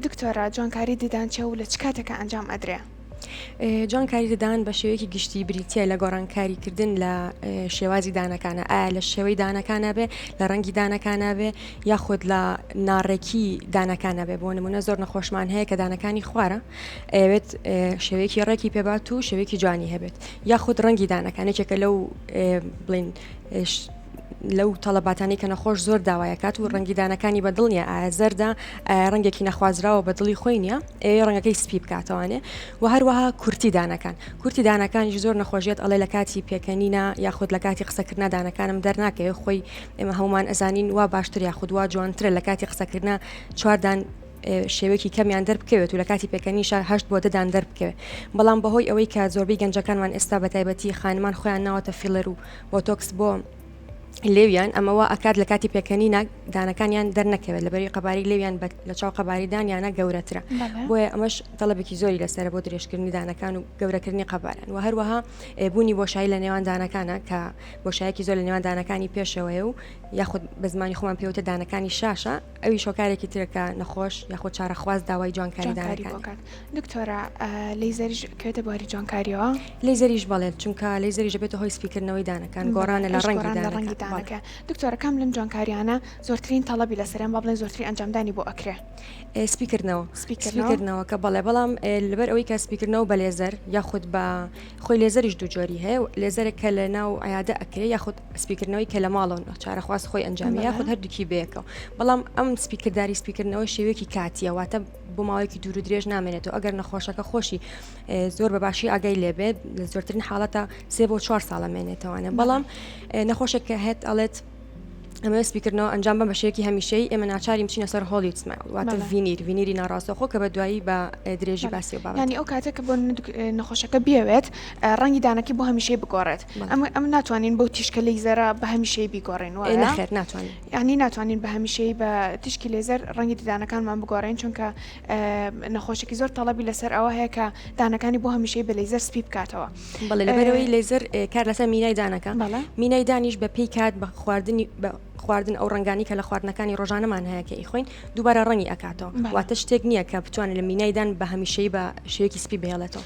دکتۆرە جوانکاری ددان چیە و لە چ کاتێکا ئەنجام ئەدرێ؟ جوانکاری ددان بە شێوەیەکی گشتی بریتییە لە گۆڕانکاری کردن لە شێوازی دانەکانە ئایا لە شێوەی دانەکانە بێ لە ڕەنگی دانەکانە بێ یاخود لە ناڕێکی دانەکانە بێ بۆ نمونە زۆر نەخۆشمان هەیە کە دانەکانی خوارە ئەوێت شێوەیەکی ڕێکی پێبات و شێوەیەکی جوانی هەبێت یاخود ڕەنگی دانەکان یەکێکە لەو بڵین لەو تەڵەباتانەی کە نەخۆش زۆر داوایەکات و ڕەنگی دانەکانی بە دڵ نیە ئایا زەردە ئایا ڕەنگێکی نەخوازراوە بە دڵی خۆی نییە ئێ ڕەنگەکەی سپی بکاتەوانێ و هەروەها کورتی دانەکان کورتی دانەکانیش زۆر نەخۆشیت ئەڵێ لە کاتی پێکەنینە یاخود لە کاتی قسەکردنا دانەکانم دەرناکەوێ خۆی ئێمە هەمومان ئەزانین وا باشتر یاخود وا جوانترە لە کاتی قسەکردنا چواردان شێوەیەکی کەمیان دەربکەوێت و لە کاتی پێکەنیشا هەشت بۆ دەدان دەربکەوێت بەڵام بەهۆی ئەوەی کە زۆربەی گەنجەکانمان ئێستا بە تایبەتی خانمان خۆیان ناوەتە فیلەر و بۆتۆکس بۆ لێویان ئەمە وا ئەکات لە کاتی پێکەنینا دانەکانیان دەرنەکەوێت لەبەری قەباری لێویان لە چاو قەباری دانیانە گەورەترە بۆیە ئەمەش تەڵەبێکی زۆری لەسەر بۆ درێژکردنی دانەکان و گەورەکردنی قەباران و هەروەها بوونی بۆشایی لە نێوان دانەکانە کە بۆشایەکی زۆر لە نێوان دانەکانی پێشەوەیە و یاخود بە زمانی خۆمان پێوتە دانەکانی شاشە ئەویش هۆکارێکی ترە کە نەخۆش یاخود چارەخواز داوای جوانکاری جوانکاری دانەکانی. بۆ کات. دکتۆرە لەیزەریش ئەکەوێتە بواری جوانکاریەوە؟ لەیزەریش بەڵێ چونکە لەیزەریش دەبێتە هۆی سپیکردنەوەی دانەکان بەڵێ گۆڕانە لە ئەویش ڕەنگی گۆڕان لە ڕەنگی دانەکان بەڵێ. دانەکە. دکتۆرە کام لەم جوانکاریانە زۆرترین تەڵەبی لەسەرە یان با بڵێین زۆرترین ئەنجامدانی بۆ ئەکرێ؟ سپیکردنەوە سپیکردنەوە؟ سپیکردنەوەکە بەڵێ بەڵام لەبەر ئەوەی کە سپیکردنەوە بە لێزەر یاخود بە خۆی لێزەریش دوو جۆری هەیە لێزەرێک کە لە ناو عیادە ئەکرێ یاخود سپیکردنەوەی کە لە ماڵەوە چارەخواز خۆی ئەنجامی یاخود هەردووکی بەیەکەوە بەڵام ئەم سپیکرداری سپیکردنەوەی شێوەیەکی کاتیە واتە بۆ ماوەیەکی دوور و درێژ نامێنێتەوە ئەگەر نەخۆشەکە خۆشی زۆر بە باشی ئاگای لێبێت لە زۆرترین حاڵەتە سێ بۆ چوار ساڵە مێنێتەوانە بەڵام نەخۆشێک کە هێت ئەڵێت ئەمە سپیکردنەوە ئەنجام بە بەشێکی هەمیشەی ئێمە ناچارین بچینە سەر Hollywood smile واتە veneer veneer ی ناڕاستەوخۆ کە بە دوایی بە درێژی باسی و بابەت ینی ئەو کاتێک کە بۆ نەخۆشەکە بیەوێت ڕەنگی دانەکەی بۆ هەمیشەی بگۆڕێت ئەم ئەم ناتوانین بەو تیشکە لەیزەرە بە هەمیشەی بیگۆڕین وایە نەخێر ناتوانین یعنی ناتوانین بە هەمیشەی بە تیشکی لێزەر ڕەنگی ددانەکانمان بگۆڕین چونکە نەخۆشێکی زۆر تەڵەبی لەسەر ئەوە هەیە کە دانەکانی بۆ هەمیشەی بە لەیزەر سپی بکاتەوە. بەڵێ لەبەرەوەی لەیزەر کار لەسەر مینای دانەکە مینای دانیش بە پێی کات بە خواردنی بە خواردن ئەو ڕەنگانی کە لە خواردنەکانی ڕۆژانەمان هەیە کە ئیخۆین دووبارە ڕەنگی ئەکاتەوە واتە شتێک نییە کە بتوانێت لە مینای دان بە هەمیشەی بە شێوەیەکی سپی بهێڵێتەوە.